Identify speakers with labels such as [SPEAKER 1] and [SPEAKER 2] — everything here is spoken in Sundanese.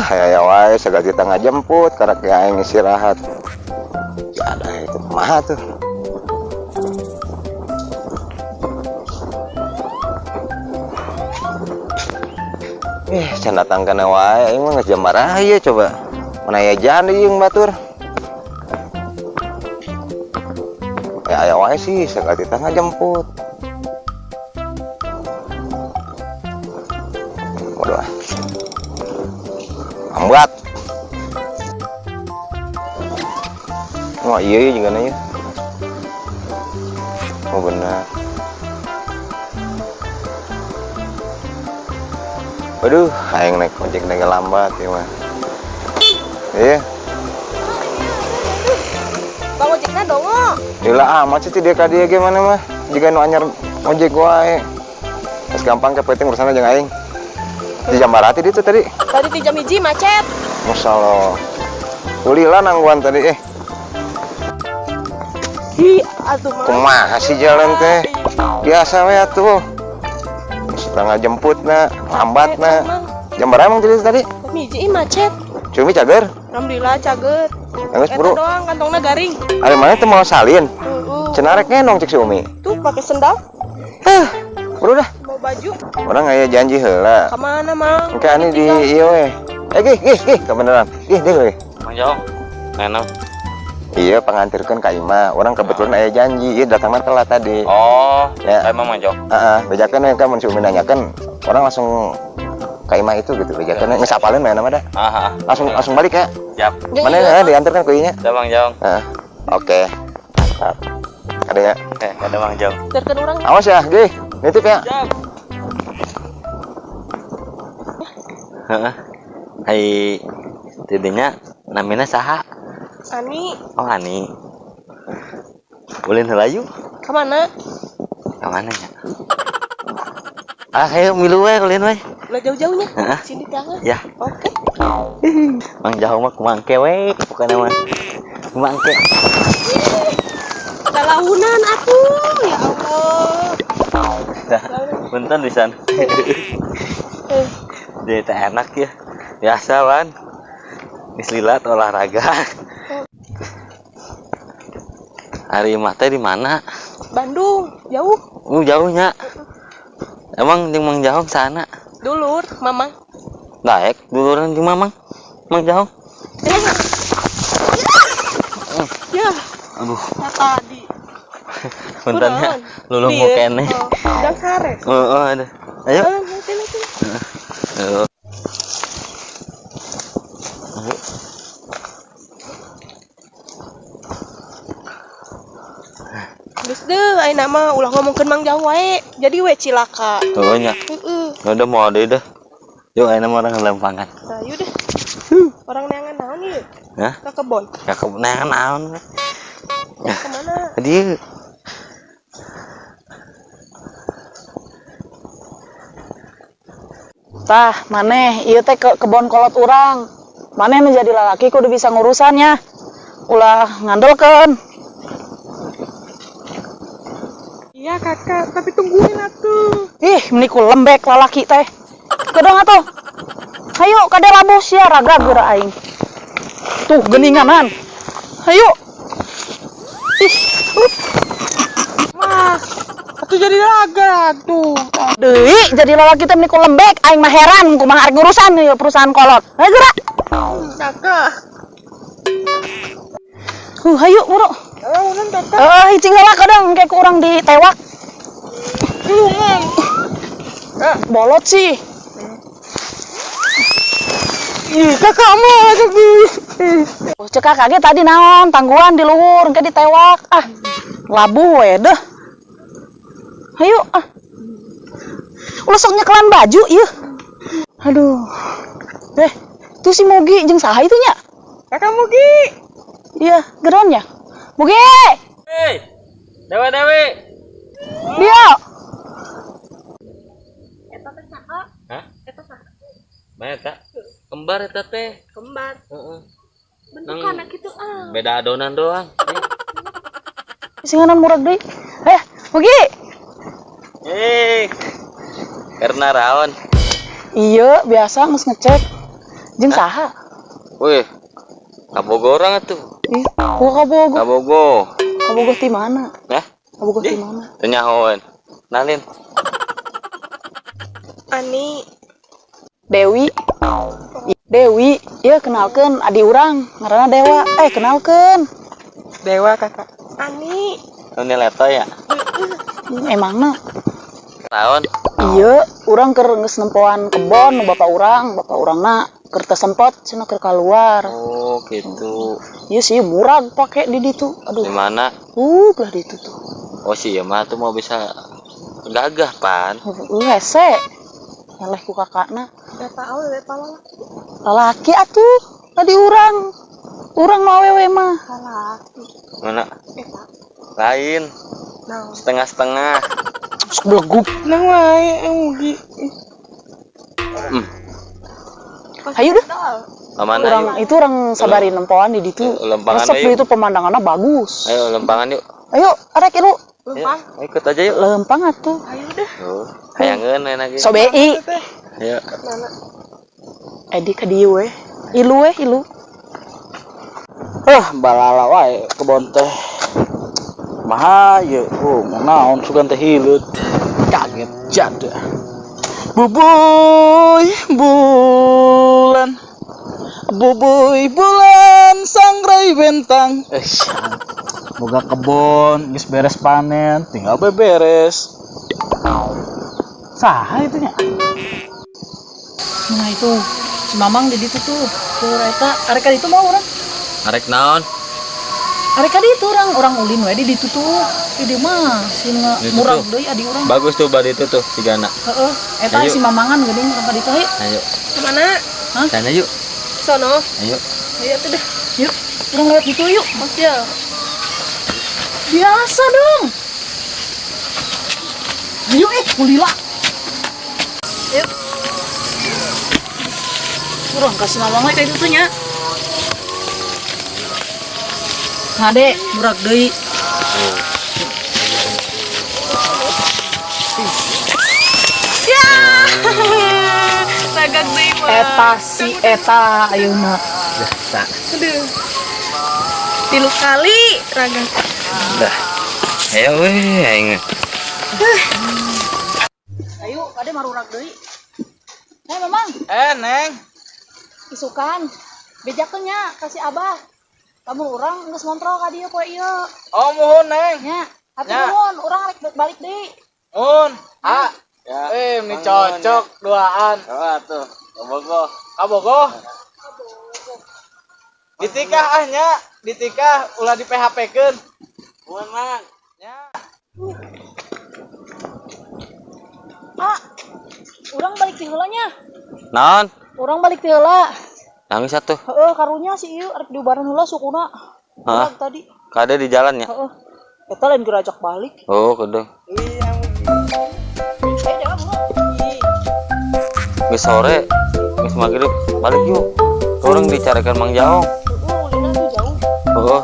[SPEAKER 1] Aya wae sagala kita ngajemput karena kayak aing istirahat. Ya ada itu kumaha tuh. Can datang kana wae aing mah geus jam baraha ieu coba. Mana aya jan deui jeung batur. Ya aya wae sih sagala kita ngajemput. Waduh. Ambat. Wah, iya iya juga nanya. Oh benar. Waduh, aing naik ojek naik lambat ya mah. Iya,
[SPEAKER 2] Bang ojekna dongo.
[SPEAKER 1] gila amat sih dia ka dia gimana mah. Jika nu anyar ojek wae. Terus gampang ke penting urusanna jeung aing. Di jam barati itu tadi.
[SPEAKER 2] Tadi di jam 1 macet.
[SPEAKER 1] Masya Allah. Ulila nangguan tadi eh.
[SPEAKER 2] Hi, atuh mah.
[SPEAKER 1] Kumaha sih jalan teh? Biasa we atuh. Setengah jemput na, lambat na. Jam berapa emang tadi tadi?
[SPEAKER 2] Jam 1 macet.
[SPEAKER 1] Cumi cager.
[SPEAKER 2] Alhamdulillah cager.
[SPEAKER 1] Geus
[SPEAKER 2] Eta
[SPEAKER 1] bro.
[SPEAKER 2] doang kantongna garing.
[SPEAKER 1] Ari mana teh mau salin?
[SPEAKER 2] Heeh.
[SPEAKER 1] Cenah rek ngendong cek si Umi.
[SPEAKER 2] Tuh pakai sendal,
[SPEAKER 1] Hah, bro dah.
[SPEAKER 2] mau baju.
[SPEAKER 1] Urang aya janji heula.
[SPEAKER 2] Ka mana, Mang?
[SPEAKER 1] Engke ani di ieu we. Eh gih gih gih kebenaran. Gih deh we.
[SPEAKER 3] Mang Jong, enak.
[SPEAKER 1] Iya pangantirkeun ka imah. Urang kebetulan aya janji, ieu datangna telat tadi.
[SPEAKER 3] Oh,
[SPEAKER 1] Ya.
[SPEAKER 3] emang Mang Jong.
[SPEAKER 1] Heeh, bejakeun we ka mun si Umi nanyakeun, urang langsung ka imah itu gitu bejakeun geus apaleun mana mah da.
[SPEAKER 3] Ah, ah.
[SPEAKER 1] Langsung langsung balik ya.
[SPEAKER 3] Siap.
[SPEAKER 1] Mana ya diantarkan ku ieu nya?
[SPEAKER 3] Siap Mang Jong.
[SPEAKER 1] Heeh. Oke. Mantap. Ada ya.
[SPEAKER 3] Eh, ada Mang Jong.
[SPEAKER 2] Terkeun urang.
[SPEAKER 1] Awas ya, gih. Nitip ya.
[SPEAKER 3] Siap. Heeh. Hai, tidinya namina saha?
[SPEAKER 2] Ani,
[SPEAKER 3] Oh, Ani. Ulin heula yuk.
[SPEAKER 2] ka mana?
[SPEAKER 3] Ka mana ya? Ah, ayo milu we ulin we.
[SPEAKER 2] Ulah jauh-jauhnya.
[SPEAKER 3] Heeh.
[SPEAKER 2] Sini tangan.
[SPEAKER 3] Ya,
[SPEAKER 2] Oke.
[SPEAKER 3] Mang Jong mah kumangke we, pokoknya mah. Kumangke.
[SPEAKER 2] Lalaunan atuh, ya Allah.
[SPEAKER 3] Dah, punten pisan.
[SPEAKER 2] Eh,
[SPEAKER 3] Jadi teh enak ya. Biasa, Wan. Geus lila olahraga. Ari imah teh di mana?
[SPEAKER 2] Bandung, jauh.
[SPEAKER 3] Jauhnya. Emang jeung Mang Jahong sana?
[SPEAKER 2] Dulur, Mamang.
[SPEAKER 3] Daek duluran jeung Mamang. Mang Jahong.
[SPEAKER 2] Ya,
[SPEAKER 3] Aduh,
[SPEAKER 2] tadi.
[SPEAKER 3] punten nya. Lulung
[SPEAKER 2] Iya.
[SPEAKER 3] keneh.
[SPEAKER 2] Oh, udang sare.
[SPEAKER 3] Heeh, aduh. Ayo.
[SPEAKER 2] Eh, sini, sini.
[SPEAKER 3] Ayo. Ayo.
[SPEAKER 2] Geus deuh, ayeuna mah ulah ngomongkeun Mang Jahong wae. Jadi we cilaka.
[SPEAKER 3] Heeh nya.
[SPEAKER 2] Heeh.
[SPEAKER 3] Udah mau deui dah. Yuk ayeuna mah urang lempangan.
[SPEAKER 2] Nah, yuk deh. Orang neangan naon ieu?
[SPEAKER 3] Hah?
[SPEAKER 2] Ka kebon.
[SPEAKER 3] Ka kebon neangan naon?
[SPEAKER 2] Ka mana?
[SPEAKER 3] Dieu.
[SPEAKER 4] Tah, maneh ieu teh ke kebon kolot urang. Maneh nu jadi lalaki kudu bisa ngurusannya. Ulah ngandelkeun.
[SPEAKER 2] Iya kakak, tapi tungguin atuh.
[SPEAKER 4] Ih, meni ku lembek lalaki teh. Kedong atuh. Hayu kade labuh sia raga geura aing. Tuh geninganan. Hayu. Ih,
[SPEAKER 2] Mah, atuh jadi raga tuh.
[SPEAKER 4] Deui jadi lalaki teh meni ku lembek, aing mah heran kumaha arek ngurusan ieu perusahaan kolot. Hayu geura.
[SPEAKER 2] Kakak.
[SPEAKER 4] Hayu buru.
[SPEAKER 2] Launan kakak.
[SPEAKER 4] Eh, cing heula kadang engke ku urang ditewak.
[SPEAKER 2] Tulungan.
[SPEAKER 4] Bolot sih.
[SPEAKER 2] Ih, kakak mah tapi.
[SPEAKER 4] Oh, cek kakak ge tadi naon tangguhan di luhur engke ditewak. Ah, labuh we deh. Hayu ah. Ulah sok nyekelan baju ieu. Aduh. Eh, itu si Mugi jeung saha itu nya?
[SPEAKER 2] Kakak Mugi.
[SPEAKER 4] Iya, geron ya. Mugi.
[SPEAKER 3] Hei, Dewa Dewi.
[SPEAKER 4] Dia.
[SPEAKER 2] Eta teh saha?
[SPEAKER 3] Hah?
[SPEAKER 2] Eta saha?
[SPEAKER 3] Mana eta? Kembar eta teh.
[SPEAKER 2] Kembar.
[SPEAKER 3] Heeh.
[SPEAKER 2] Bentukanna kitu ah.
[SPEAKER 3] Beda adonan doang.
[SPEAKER 4] Singanan murag deui. Eh, Mugi.
[SPEAKER 3] Eh. Karena raon.
[SPEAKER 4] Iya, biasa geus ngecek. Jeung saha?
[SPEAKER 3] Wih, ka Bogor atuh.
[SPEAKER 4] Ih, gua ka Bogor.
[SPEAKER 3] Ka Bogor.
[SPEAKER 4] Ka Bogor ti mana?
[SPEAKER 3] Hah?
[SPEAKER 4] Ka Bogor ti mana?
[SPEAKER 3] Teu nyahoeun. Kenalin.
[SPEAKER 2] Ani.
[SPEAKER 4] Dewi. Dewi, ieu kenalkeun adi urang, ngaranna Dewa. Eh, kenalkeun.
[SPEAKER 2] Dewa kakak. Ani.
[SPEAKER 3] Ini leto ya?
[SPEAKER 4] Emangna?
[SPEAKER 3] Naon?
[SPEAKER 4] Iya, urang keur geus nempoan kebon nu bapak urang, bapak urangna keur teu sempet cenah keur kaluar.
[SPEAKER 3] Oh, gitu.
[SPEAKER 4] Iya sih, murag pake di ditu. Aduh.
[SPEAKER 3] Di mana?
[SPEAKER 4] Belah ditu tuh.
[SPEAKER 3] Oh, sih ya mah tuh mau bisa gagah, pan.
[SPEAKER 4] Hese. Eleh ku kakakna.
[SPEAKER 2] Eta awewe palalaki.
[SPEAKER 4] Lalaki atuh, adi urang. Urang mah awewe mah.
[SPEAKER 2] Lalaki.
[SPEAKER 3] Mana?
[SPEAKER 2] Eta.
[SPEAKER 3] Lain.
[SPEAKER 2] Naon?
[SPEAKER 3] Setengah-setengah.
[SPEAKER 4] Sok belegup.
[SPEAKER 2] Nang wae mugi.
[SPEAKER 4] Ayo deh.
[SPEAKER 3] Kemana
[SPEAKER 4] Urang
[SPEAKER 3] yuk?
[SPEAKER 4] itu urang sabari nempoan di ditu.
[SPEAKER 3] Lempangan
[SPEAKER 4] Resep
[SPEAKER 3] yuk.
[SPEAKER 4] itu pemandangannya bagus.
[SPEAKER 3] Ayo lempangan yuk.
[SPEAKER 4] Ayo, arek ilu.
[SPEAKER 2] Lempang.
[SPEAKER 3] Ayo, ikut aja yuk.
[SPEAKER 4] Lempang atuh.
[SPEAKER 2] Ayo deh.
[SPEAKER 3] Tuh, hayangeun enak ge.
[SPEAKER 4] Sobei.
[SPEAKER 3] Ayo.
[SPEAKER 2] Mana?
[SPEAKER 4] Edi ka dieu we. Ilu we, ilu.
[SPEAKER 5] Ah, balala wae kebon teh. Maha ye, oh, naon sugan teh hileut. Kaget jada. Bubuy bulan. Bubuy bulan sangrai bentang. Eh, boga kebon, geus beres panen, tinggal beberes. Saha itu nya?
[SPEAKER 4] Nah itu si Mamang di ditu tuh. Tuh eta arek ka ditu mau urang.
[SPEAKER 3] Arek naon?
[SPEAKER 4] Arek ka ditu urang urang ulin we di ditu tuh. Di dieu mah si
[SPEAKER 3] Di ditu
[SPEAKER 4] murag
[SPEAKER 3] tuh.
[SPEAKER 4] deui adi urang.
[SPEAKER 3] Bagus tuh bad itu tuh si Gana.
[SPEAKER 4] Heeh, eta
[SPEAKER 3] Ayo.
[SPEAKER 4] si Mamangan geuning urang ka ditu ayo.
[SPEAKER 3] Ayo.
[SPEAKER 2] Kemana?
[SPEAKER 3] Sana yuk.
[SPEAKER 2] Sono.
[SPEAKER 3] Ayo.
[SPEAKER 2] Ayo tuh deh.
[SPEAKER 4] Yuk, urang lewat ditu yuk.
[SPEAKER 2] Mas ya.
[SPEAKER 4] Biasa dong. Ayo kulila.
[SPEAKER 2] Yuk.
[SPEAKER 4] Urang kasih Mamang we ka ditu tuh nya. Hade, murag deui.
[SPEAKER 2] Ya. Ragak deui mah.
[SPEAKER 4] Eta si eta ayeuna.
[SPEAKER 2] Aduh. 3 kali ragak.
[SPEAKER 3] Dah. Ayo weh aing.
[SPEAKER 4] Ayo, kade marurak deui. Eh, Mamang,
[SPEAKER 5] Eh, Neng.
[SPEAKER 4] isukan. Bejakeun nya kasih Abah. Lamun urang geus ngontrol ka dieu poe ieu.
[SPEAKER 5] Oh, muhun, Neng.
[SPEAKER 4] Nya, hatur
[SPEAKER 5] Nya.
[SPEAKER 4] nuhun, urang rek balik deui.
[SPEAKER 5] Muhun. Ah.
[SPEAKER 3] Ya.
[SPEAKER 5] Eh, ini cocok duaan.
[SPEAKER 3] Oh, tuh. Bogo.
[SPEAKER 5] Kabogoh. Ditikah ah nya, ditikah ulah di PHP-keun.
[SPEAKER 3] Muhun, Mang.
[SPEAKER 5] Nya.
[SPEAKER 4] Ah, urang balik ti heula nya.
[SPEAKER 3] Naon?
[SPEAKER 4] Urang balik ti heula.
[SPEAKER 3] Nangis atuh.
[SPEAKER 4] Heeh, karunya si ieu arek diubaran heula sukuna.
[SPEAKER 3] Hah?
[SPEAKER 4] Urang tadi.
[SPEAKER 3] Kade di jalan ya?
[SPEAKER 4] Heeh. Eta lain gerajak balik.
[SPEAKER 3] Oh, kudu.
[SPEAKER 4] Ayo dewa buru.
[SPEAKER 3] Geus sore, geus maghrib, balik yuk. Orang dicarikan Mang Jaong.
[SPEAKER 4] Heeh, ulina tuh jauh.
[SPEAKER 3] Oh.